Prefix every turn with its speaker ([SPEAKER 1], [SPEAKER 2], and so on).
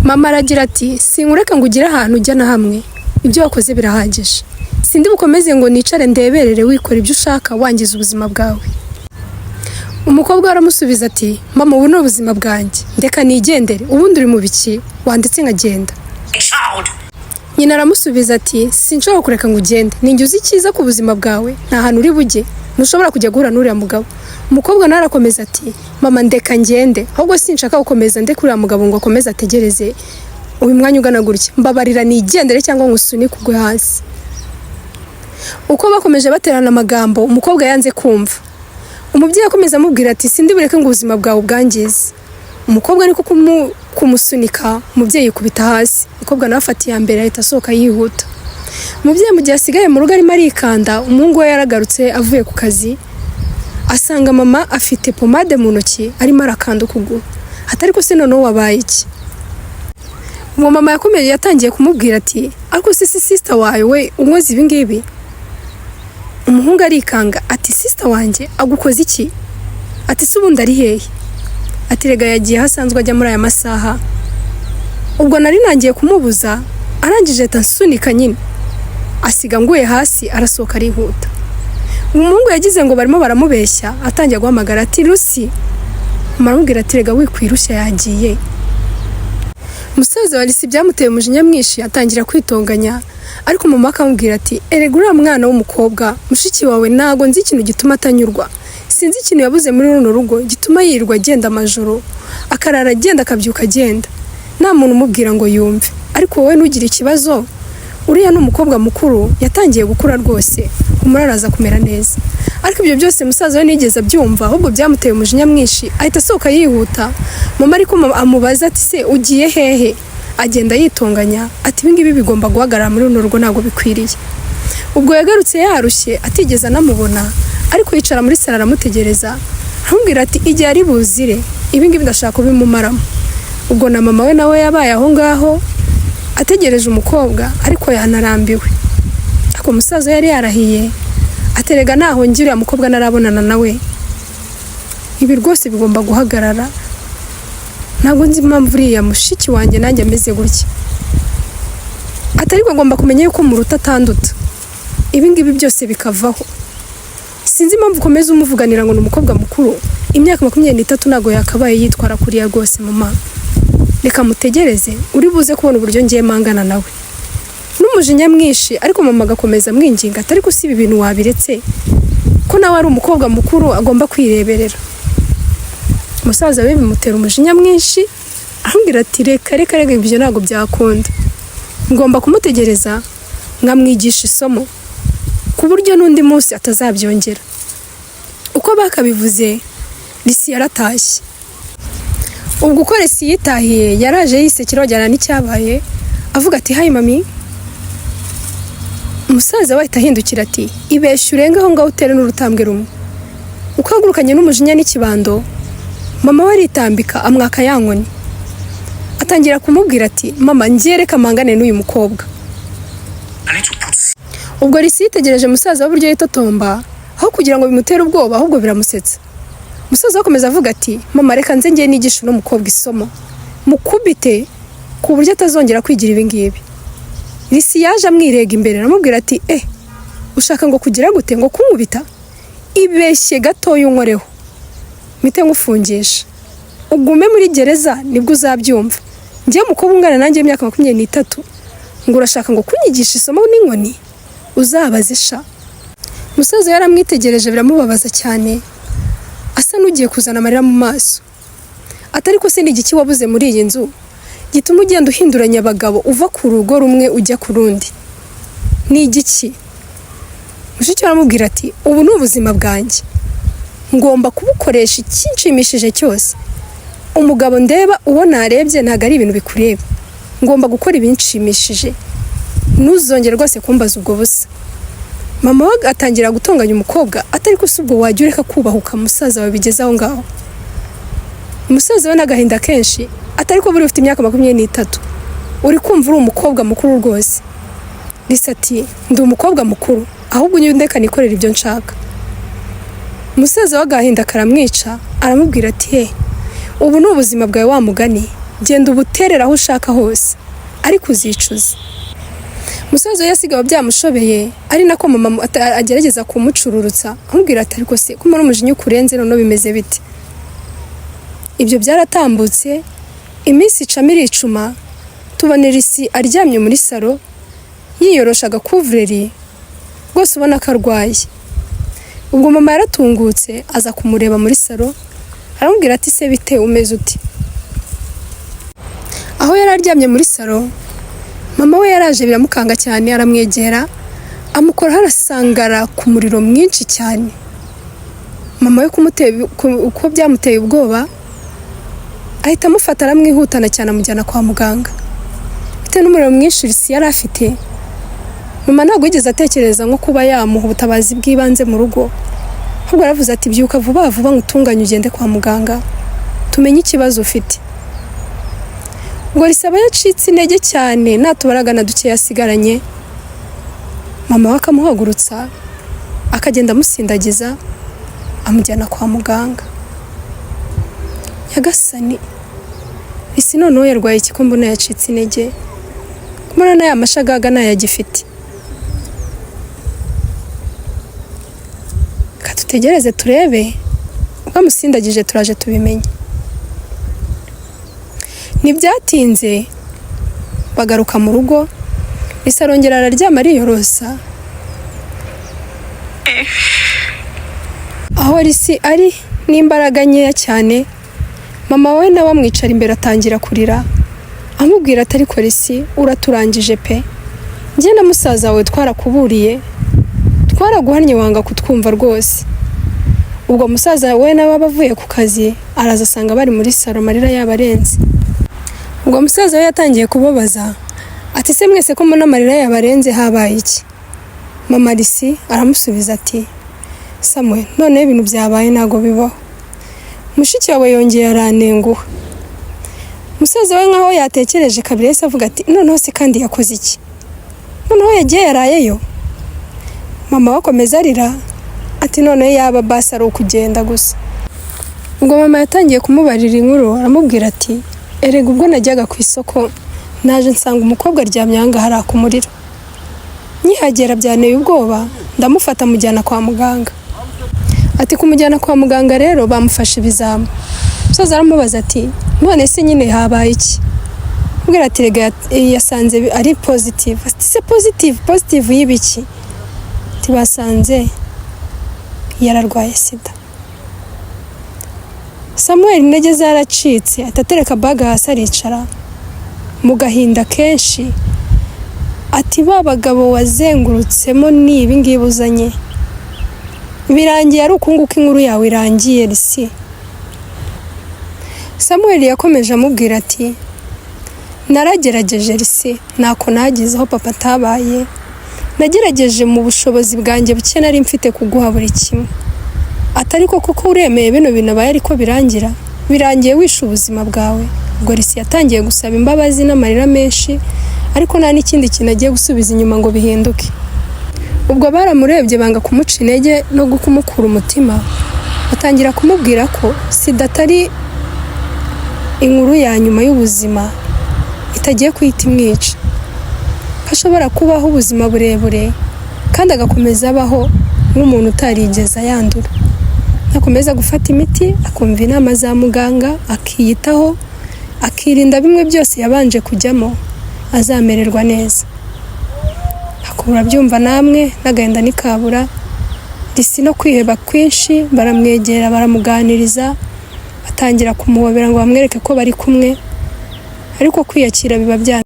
[SPEAKER 1] Mama aragira ati: "Sinkureka ngo ugire ahantu ujya na hamwe. Ibyo wakoze birahagije. Sindi bukomeze ngo nicare ndeberere wikora ibyo ushaka, wangiza ubuzima bwawe." Umukobwa we aramusubiza ati: "Mama, ubu ni ubuzima bwanjye, ndeka nigendere. Ubundi uri mu biki? Wanditse nkagenda."
[SPEAKER 2] Child.
[SPEAKER 1] Nyina aramusubiza ati: "Sinshobora kureka ngo ugende. Ninjye uzi icyiza ku buzima bwawe. Nta hantu uri bujye, ntushobora kujya guhura n'uriya mugabo." Umukobwa nawe arakomeza ati: "Mama, ndeka ngende. Ahubwo sinshaka gukomeza ndeka uriya mugabo ngo akomeze ategereze uyu mwanya ugana gutya. Mbabarira nigendere cyangwa ngo usunike ugwe hasi." Uko bakomeje baterana amagambo, umukobwa yanze kumva. Umubyeyi akomeza amubwira ati: "Sindi bureke ngo ubuzima bwawe ubwangize." Umukobwa niko kumusunika, umubyeyi yikubita hasi. Umukobwa nawe afata iya mbere, ahita asohoka yihuta. Umubyeyi mu gihe asigaye mu rugo arimo arikanda, umuhungu we yaragarutse avuye ku kazi, asanga mama afite pomade mu ntoki, arimo arakanda ukuguru. Atari ko se noneho wabaye iki? Uwo mama yakomeje yatangiye kumubwira ati: "Ariko se si sister wawe we unkoze ibi ngibi?" Umuhungu arikanga ati: "Sister wanjye agukoze iki?" Ati: "Se ubundi ari hehe?" Ati: "Rega yagiye aho asanzwe ajya muri aya masaha. Ubwo nari nangiye kumubuza, arangije ahita ansunika nyine, asiga nguye hasi, arasohoka arihuta." Umuhungu yagize ngo barimo baramubeshya, atangiye guhamagara ati: "Lucy!" Mama aramubwira ati: "Rega wikwirushya, yagiye." Musaza wa Lucy byamuteye umujinya mwinshi, atangira kwitonganya, ariko mama akamubwira ati: "Erega uriya mwana w'umukobwa mushiki wawe, ntago nzi ikintu gituma atanyurwa. Sinzi ikintu yabuze muri runo rugo gituma yirirwa agenda amajoro, akarara agenda, akabyuka agenda, nta muntu umubwira ngo yumve. Ariko wowe ntugire ikibazo, uriya ni umukobwa mukuru, yatangiye gukura rwose, humura araza kumera neza." Ariko ibyo byose musaza we ntiyigeze abyumva, ahubwo byamuteye umujinya mwinshi, ahita asohoka yihuta. Mama ariko amubaza ati: "Se ugiye hehe?" Agenda yitonganya ati: "Ibi ngibi bigomba guhagarara muri runo rugo, ntabwo bikwiriye." Ubwo yagarutse yarushye, atigeze anamubona, ariko yicara muri salo aramutegereza, aramubwira ati: "Igihe ari buzire, ibi ngibi ndashaka kubimumaramo." Ubwo na mama we nawe yabaye aho ngaho ategereje umukobwa, ariko yanarambiwe. Ariko umusaza yari yarahiye aterega: "Naho ngira uriya mukobwa narabonana nawe, ibi rwose bigomba guhagarara. Ntabwo nzi impamvu uriya mushiki wanjye nanjye ameze gutya." Atari agomba kumenya yuko muruta atanduta, ibi ngibi byose bikavaho. "Sinzi impamvu ukomeza umuvuganira ngo ni umukobwa mukuru. Imyaka 23 ntabwo yakabaye yitwara kuriya rwose. Mama, reka mutegereze, uri buze kubona uburyo ngiye mangana nawe." N'umujinya mwinshi, ariko mama agakomeza amwinginga atari ko si ibi bintu wabiretse, ko nawe ari umukobwa mukuru, agomba kwireberera. Umusaza we bimutera umujinya mwinshi, aramubwira ati: "Reka, reka, reka, ibyo ntabwo byakunda. Ngomba kumutegereza nkamwigisha isomo ku buryo n'undi munsi atazabyongera." Uko bakabivuze, Lucy yaratashye. Ubwo uko Lucy yitahiye, yaraje yisekera wajyana n'icyabaye, avuga ati: "Hi mummy." Umusaza we ahita ahindukira ati: "Ibeshye urenge aho ngaho, utere n'urutambwe rumwe." Uko ahagurukanye n'umujinya n'ikibando, mama we aritambika, amwaka ya nkoni, atangira kumubwira ati: "Mama, ngiye, reka mpangane n'uyu mukobwa."
[SPEAKER 2] I need to put
[SPEAKER 1] Ubwo Lucy yitegereje musaza w'uburyo yitotomba, aho kugira ngo bimutere ubwoba ahubwo biramusetsa. Umusaza we akomeza avuga ati: "Mama, reka nze ngiye nigisha uno mukobwa isomo, mukubite ku buryo atazongera kwigira ibi ngibi." Lucy yaje amwirega imbere, aramubwira ati: "Eh, ushaka ngo kugira gute? Ngo kunkubita? Ibeshye gatoya unkoreho, mpite ngufungisha ugume muri gereza, nibwo uzabyumva. Njyewe umukobwa ungana nanjye w'imyaka 23, ngo urashaka ngo kunyigisha isomo n'inkoni? Uzabaze sha." Umusaza yaramwitegereje, biramubabaza cyane, asa n'ugiye kuzana amarira mu maso. Atari ko se ni igiki wabuze muri iyi nzu gituma ugenda uhinduranya abagabo, uva ku rugo rumwe ujya ku rundi? Ni igiki?" Mushiki we aramubwira ati: "Ubu ni ubuzima bwanjye, ngomba kubukoresha ikinshimishije cyose. Umugabo ndeba, uwo narebye, ntabwo ari ibintu bikureba. Ngomba gukora ibinshimishije. Ntuzongere rwose kumbaza ubwo busa." Mama we atangira gutonganya umukobwa, atari ko si ubwo wajya ureka kubahuka musaza wawe bigeze aho ngaho? Umusaza we n'agahinda kenshi, atari ko buri ufite imyaka 23, uri kumva uri umukobwa mukuru rwose. Lucy ati: "Ndi umukobwa mukuru, ahubwo ujye undeka nikorera ibyo nshaka." Umusaza w'agahinda karamwica, aramubwira ati: "He, ubu ni ubuzima bwawe wa mugani, Genda ubuterere aho ushaka hose, ariko uzicuza." Musaza we yasigaye byamushobeye, ari nako mama agerageza kumucururutsa, amubwira ati: "Ariko se ko mbona umujinya ukurenze, noneho bimeze bite?" Ibyo byaratambutse, iminsi icamo iricuma, tubona Risi aryamye muri salo yiyorosha agakuvureri, rwose ubona ko arwaye. Ubwo mama yaratungutse aza kumureba muri salo, aramubwira ati: "Se bite, umeze uti?" Aho yari aryamye muri salo, mama we yaraje biramukanga cyane, aramwegera amukoraho, arasangara ku muriro mwinshi cyane. Mama we uko byamuteye ubwoba, ahita amufata aramwihutana cyane, amujyana kwa muganga. Bitewe n'umuriro mwinshi Risi yari afite, mama ntabwo yigeze atekereza nko kuba yamuha ubutabazi bw'ibanze mu rugo, ahubwo yaravuze ati: "Byuka vuba vuba ngutunganye ugende kwa muganga tumenye ikibazo ufite." Ubwo Risi aba yacitse intege cyane, nta tubaragana duke yasigaranye. Mama we akamuhagurutsa, akagenda amusindagiza, amujyana kwa muganga. Nyagasani, Risi noneho yarwaye iki ko mbona yacitse intege, ko mbona n'aya mashagaga ntayagifite? Reka dutegereze turebe, ubwo amusindagije turaje tubimenye. Ntibyatinze bagaruka mu rugo, Risi arongera araryama ariyorosa. Aho Risi ari n'imbaraga nkeya cyane, mama we nawe amwicara imbere atangira kurira, amubwira ati: "Ariko Risi, uraturangije pe! Njye na musaza wawe twarakuburiye, twaraguhannye, wanga kutwumva rwose." Ubwo musaza we nawe aba avuye ku kazi, araza asanga bari muri salo, amarira yabo arenze. Ubwo musaza we yatangiye kubabaza ati: "Se mwese ko mbona amarira yabarenze, habaye iki?" Mama Risi aramusubiza ati: "Samuel, noneho ibintu byabaye ntabwo bibaho, mushiki wawe yongeye arantenguha." Musaza we nkaho yatekereje kabiri, yahise avuga ati: "Noneho se kandi yakoze iki? Noneho yagiye yarayeyo?" Mama we akomeza arira ati: "Noneho yaba basi ari ukugenda gusa." Ubwo mama yatangiye kumubarira inkuru, aramubwira ati: "Erega ubwo najyaga ku isoko, naje nsanga umukobwa aryamye aha ngaha araka umuriro. Nkihagera byanteye ubwoba, ndamufata mujyana kwa muganga." Ati kumujyana kwa muganga rero bamufashe ibizami. Umusaza aramubaza ati: "None se nyine habaye iki?" Amubwira ati: "Rega yasanze ari positive." Ati: "Se positive, positive y'ibiki?" Ati: "Basanze yararwaye sida." Samuel intege zaracitse, ahita atereka bag hasi aricara mu gahinda kenshi, ati: "Ba bagabo wazengurutsemo ni ibi ngibi uzanye? Birangiye ari uku nguku, inkuru yawe irangiye, Risi." Samuel yakomeje amubwira ati: "Naragerageje Risi, ntako nagize aho papa atabaye, nagerageje mu bushobozi bwanjye buke nari mfite kuguha buri kimwe." Atari ko koko uremeye bino bintu abaye ariko birangira, birangiye wishe ubuzima bwawe. Ubwo Risi yatangiye gusaba imbabazi n'amarira menshi, ariko nta n'ikindi kintu agiye gusubiza inyuma ngo bihinduke. Ubwo baramurebye banga kumuca intege no kumukura umutima, batangira kumubwira ko sida atari inkuru ya nyuma y'ubuzima, itagiye guhita imwica, ko ashobora kubaho ubuzima burebure kandi agakomeza abaho nk'umuntu utarigeze ayandura, akomeza gufata imiti, akumva inama za muganga, akiyitaho, akirinda bimwe byose yabanje kujyamo, azamererwa neza. Akura byumva namwe n'agahinda ntikabura Risi no kwiheba kwinshi. Baramwegera, baramuganiriza, batangira kumuhobera ngo bamwereke ko bari kumwe, ariko kwiyakira biba byanze.